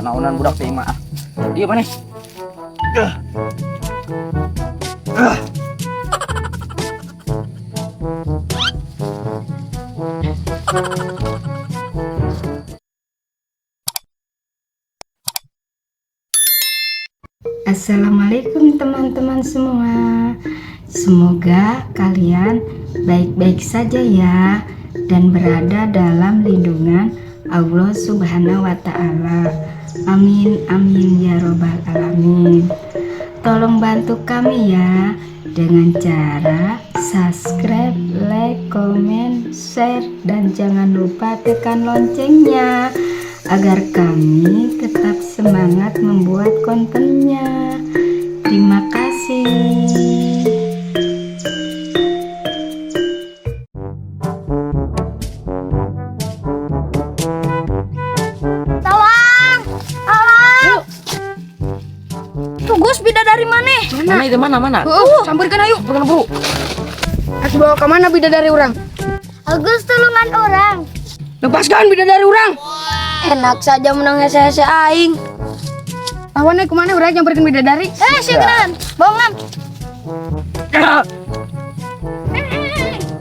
Naonan budak teh mah ah. Iya maneh. Assalamualaikum teman-teman semua. Semoga kalian baik-baik saja ya dan berada dalam lindungan Allah Subhanahu wa Ta'ala. Amin amin ya robbal alamin. Tolong bantu kami ya dengan cara subscribe, like, komen, share, dan jangan lupa tekan loncengnya agar kami tetap semangat membuat kontennya. Terima kasih. Tolong! Tolong! Tuh Gus, bidadari mana? Mana itu, mana mana? Sampeurkeun ayo. Sampeurkeun, Bu. Harus bawa ke mana bidadari urang? Agus, tulungan urang. Lepaskan bidadari urang. Enak saja menang hese-hese aing. Lawannya kemana urang nyamperkeun bidadari? Eh, sih kenalan. Bohongan.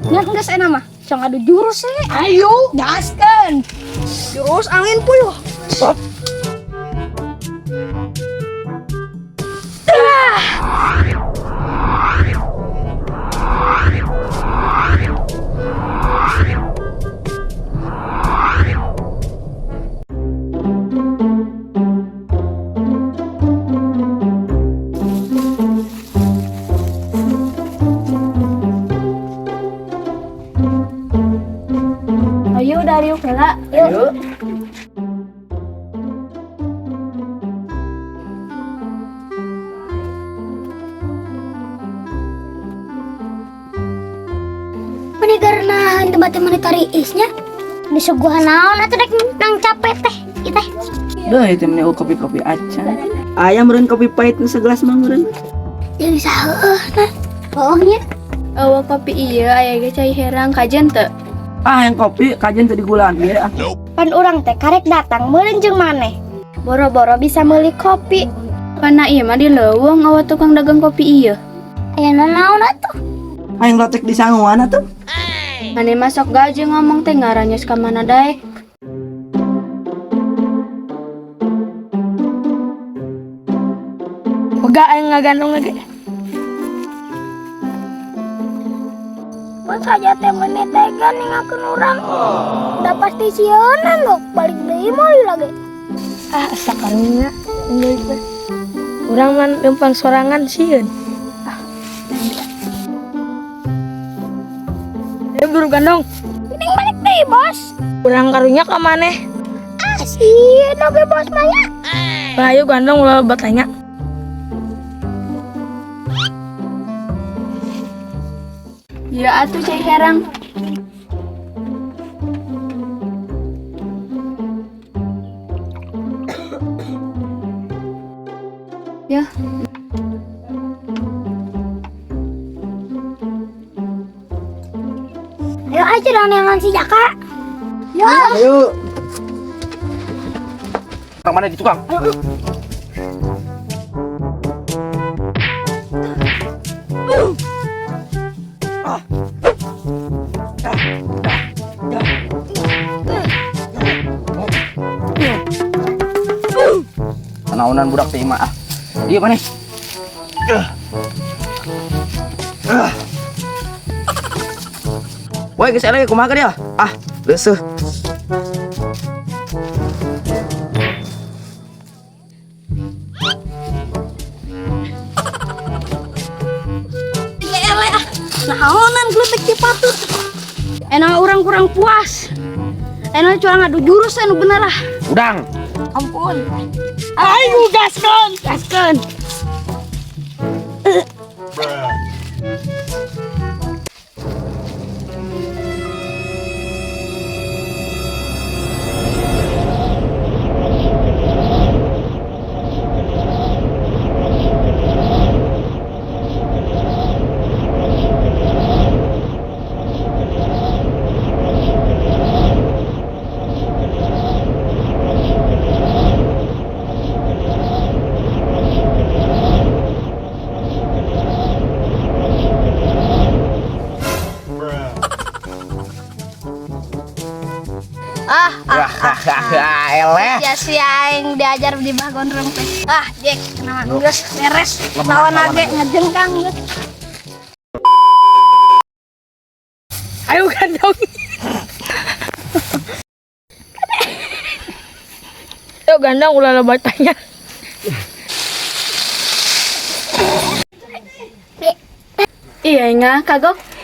Nya geus enak mah. Cang adu jurus eh. Ayo, gaskeun. Jurus angin puyuh. Ayo dari heula. Yuk. Meni karena tempat teman isnya disuguhan naon atuh dek nang capek teh ieu teh. Duh, itu meni kopi-kopi acan. Ayam meureun kopi pahit nu segelas mah meureun. Jeung saeueuh nah. Bohongnya. Awa kopi iya aya ge cai herang kajen teu? Ah, yang kopi kajen teu digulaan ieu ah. Pan urang teh karek datang meureun jeung maneh. Boro-boro bisa meuli kopi. Kana ieu mah di leuweung awa tukang dagang kopi ieu. Aya naon atuh? Aing lotek di sanguan atuh. Mane masuk gaji ngomong teh ngaranyos ka mana daek. Pega aing ngagandong lagi. Mun saja teh meni tega ningakeun urang. Udah pasti sieunan loh, balik deui meuli lagi. Ah, asa karunya. Urang mah lempang sorangan sieun. Ah. Ayo buru gandong. Mending balik deui, Bos. Urang karunya ka maneh? Ah, sieun oge bos mah nya. Ayo gandong ulah batanya. Ya atuh cai herang. Ya. Ayo aja dong neangan si Jaka. Yo. Ayo. Tukang mana di tukang? Ayo, ayo. Naonan budak teh mah ah. Iya maneh. Woi, geus eleh kumaha ka dia? Ah, leuseuh. Eleh ah. Naonan geletek ti patut. Enak urang kurang puas. Enak curang adu jurus anu bener ah. Udang. Ampun. Ayo gaskeun, gaskeun. Aing diajar di Bah Gondrong teh. Ah, Jack, kenapa geus beres. Lawan age ngejengkang geus. Ayo gandong. Yuk gandong ulah loba tanya. Iya nga kagok.